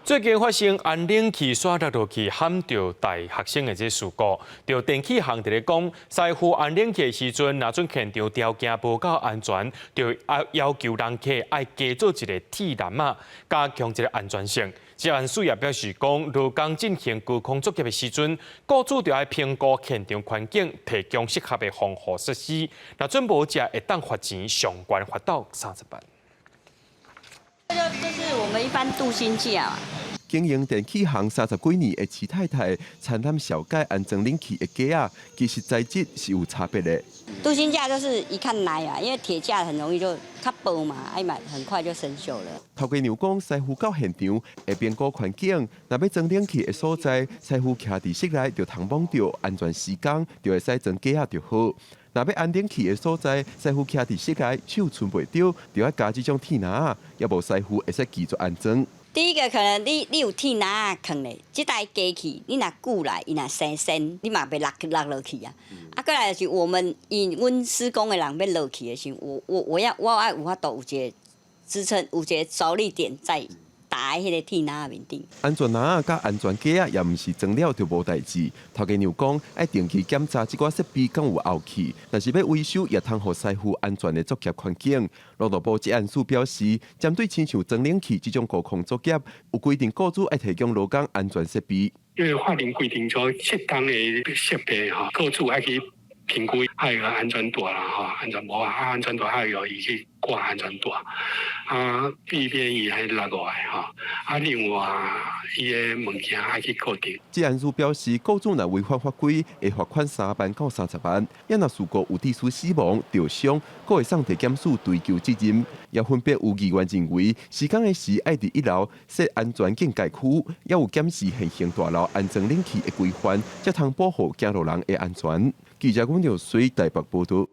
最近發生安冷氣煞落落去，撼著大學生的這事故。著電器行佇咧講，師傅安冷氣的時陣，若准現場條件無夠安全，就要求人客愛加做一個鐵欄仔，加強這個安全性。職安署也表示講，勞工進行高空作業的時陣，雇主就愛評估現場環境，提供適合的防護設施。若准無才會當罰錢，上懸罰到30萬。這就是我們一般鍍鋅架。經營電器行30幾年的徐太太，參探小改安裝冷氣的架仔，其實材質是有差別的。鍍鋅架就是一看來啊，因為鐵架很容易就較薄嘛，哎嘛很快就生鏽了。頭家娘講，師傅到現場會評估環境，若欲裝冷氣的所在，師傅徛佇室內就通摸著安全施工，就會使裝架仔就好。若欲安冷氣的所在，師傅徛佇室內手伸袂著，就愛加這種鐵籃仔，抑無師傅會使拒絕安裝。第一個可能你有鐵籃仔囥咧，這台機器你若久來，伊若生鉎，你嘛袂落去啊。啊，過來就是我們以阮施工的人欲落去的時候，我愛有法度有一個支撐，有一個著力點在打佇彼個鐵籃仔面頂。安全籃仔佮安全架仔也毋是裝了就無代誌。頭家娘講，愛定期檢查這寡設備敢有後去，若是欲維修，也通予師傅安全的作業環境。勞動部職安署表示，針對親像裝冷氣這種高空作業，有規定雇主愛提供勞工安全設備。因為法令規定咗適當的設備吼，雇主愛去評估愛有安全帶啦吼，安全帽啊，安全帶愛予伊去掛安全帶，啊，避免伊彼落落來吼。啊，另外伊的物件愛去固定。職安署表示，雇主若違反法規，會罰款3萬到30萬。也若事故有致使死亡、著傷，閣會送地檢署追究責任。也分別有議員認為，施工的時愛佇一樓設安全警戒區，也有檢視現行大樓安裝冷氣的規範，才通保護行路人的安全。記者阮著水台北報道。